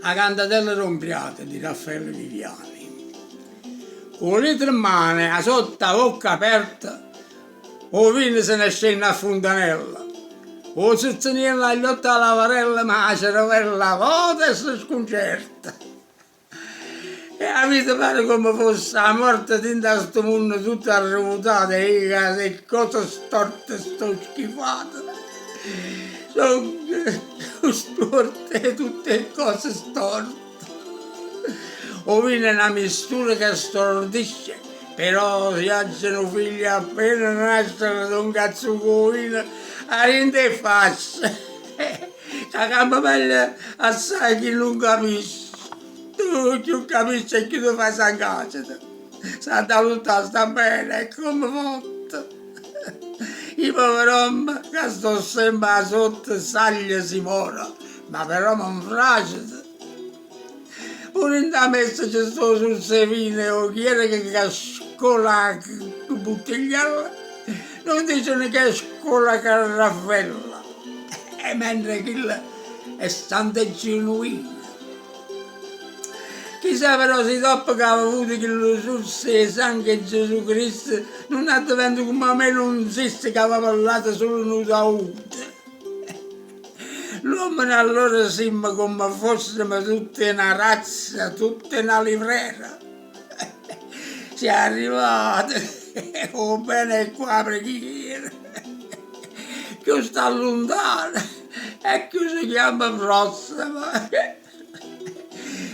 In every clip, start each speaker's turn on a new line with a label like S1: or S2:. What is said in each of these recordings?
S1: 'A cantatella d' 'o 'mbriaco di Raffaele Viviani. Cu 'o litro 'mmano e 'a sotto 'a vocca aperta, 'o vino se ne scenne a funtanella. 'O zizzeniello agliotte 'a lavarella ma 'a cerevella avota e se scuncerta. E 'a vita pare comme fosse 'a morte dint' 'a stu munno tutto arrevutato e io ca d' 'e ccose storte sto schifato songo cchiù stuorto 'e tutt' 'e ccose storte. 'O vino è na mistura ca stordisce però si aggio nu figlio appena nasce le dongo a zucà 'o vino 'a dint' 'e fasce. Ca campa meglio assaje chi nun capisce. Tu cchiù capisce e cchiù te fai sang'acito. S'adda luttà sta bene e comme votta. I' pover'ommo ca sto sempe 'a sotto saglio si moro, ma però me 'nfracito. Pure 'int' 'a messa ce sta 'o surso 'e vino e 'o chiereco ca scola 'a buttigliella nun diceno che scola 'a carrafella e mentre chillo è santo e genuino. Chisà però si doppo ca ha bevuto chillu surso 'e sanghe 'e Gesù Cristo nun addeventa comm' a me nu 'nzisto ca va pe ll'ate sulo nu tavuto. L'uommene allora simmo comme fossemo tutte 'e na razza, tutte 'e na livrera. Si arrivato 'o bene è cu 'a preghiera, cchiù sta luntano e cchiù se chiamma prossimo.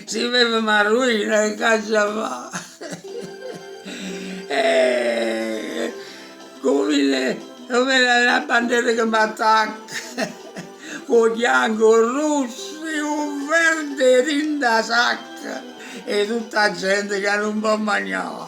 S1: Si bevo m'arruino c'aggia fa? E cu 'o vino 'o vino è na bandera che m'attacca, cu 'o ghianco, 'o russo e 'o verde dint' 'a sacca 'e tutta 'a gente ca nun po' magnà.